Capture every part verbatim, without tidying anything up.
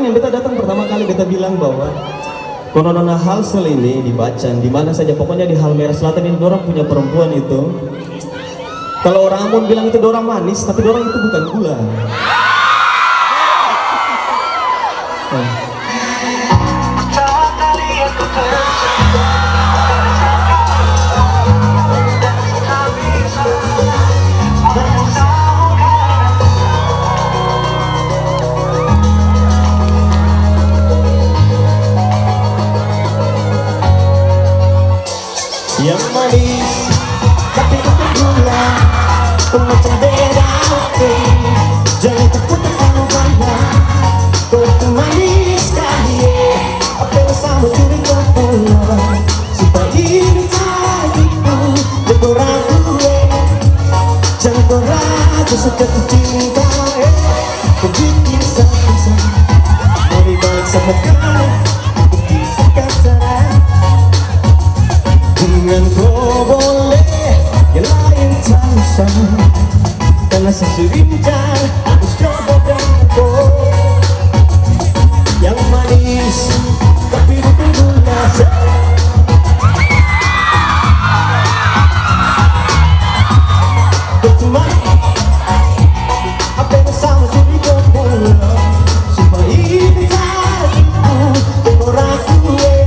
yang beta datang pertama kali, beta bilang bahwa nona-nona Halsel ini di Bacan, di mana saja, pokoknya di Halmahera Selatan ini, dorang punya perempuan itu, kalau orang Ambon bilang itu dorang manis, tapi dorang itu bukan gula. Nah. Yang manis, tapi itu gula, pemecah beda, oke. Jangan takut terlalu banyak, kau itu manis sekali, eh. Apa yang sama curi kau pulang, supaya ini tak itu, jangan kau ragu, eh. Jangan kau ragu, suka tercinta, eh. Kau bikin sakit, mari bangsa mekar. Dengan kau boleh, yang lain tak usah. Karena seserinja harus coba dan kau yang manis, tapi bukan gula. Cuma apa yang sama jadi kau pulang, supaya ini tak ragu, jangan kau ragu, eh.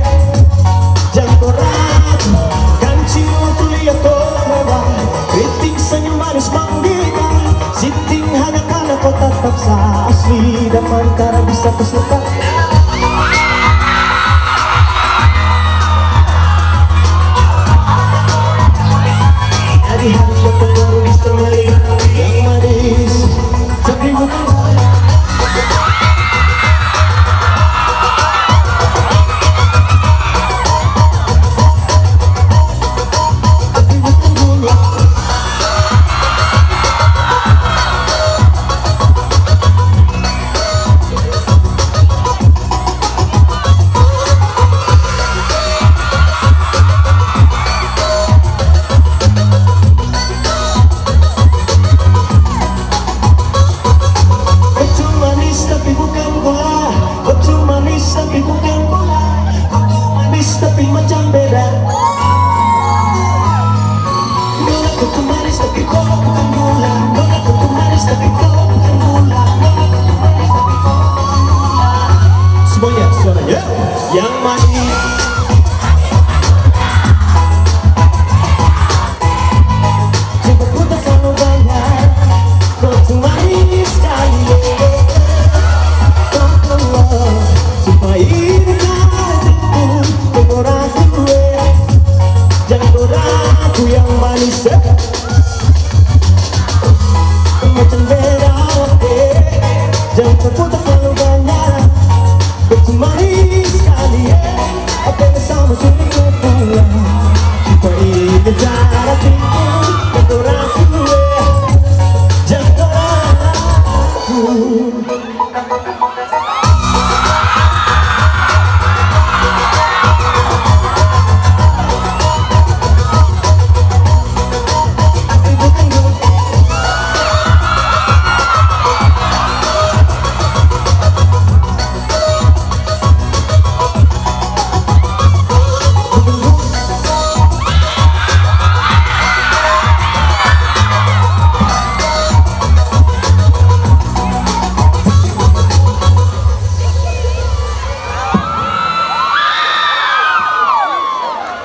Jangan kau ragu, kancing waktu lihat kau lewat. Keriting senyum manis menggitar. Sinting hanya karena kau tetap sa asli dan mantara bisa tersekat. Jadi harus berpengaruh di semua yang manis. Tapi bukan Betul manis tapi bukan gula. Betul manis tapi bukan gula. Betul manis tapi macam beda. Nona, kau tuh manis tapi kau bukan gula. Nona, kau tuh manis tapi kau bukan gula. Nona, kau tuh manis tapi kau bukan gula. Semuanya, suaranya yang manis. Coba ku tak terlalu banyak, kau tuh manis sekali. Kau keluar supaya ini tak tertipu. Kau ragu, eh. Jangan kau ragu yang manis, eh. Macam beda, eh. Jangan terputar terlalu banyak. Kau tuh manis sekali, eh. Apa yang sama sudah kau pulang. Supaya ini tak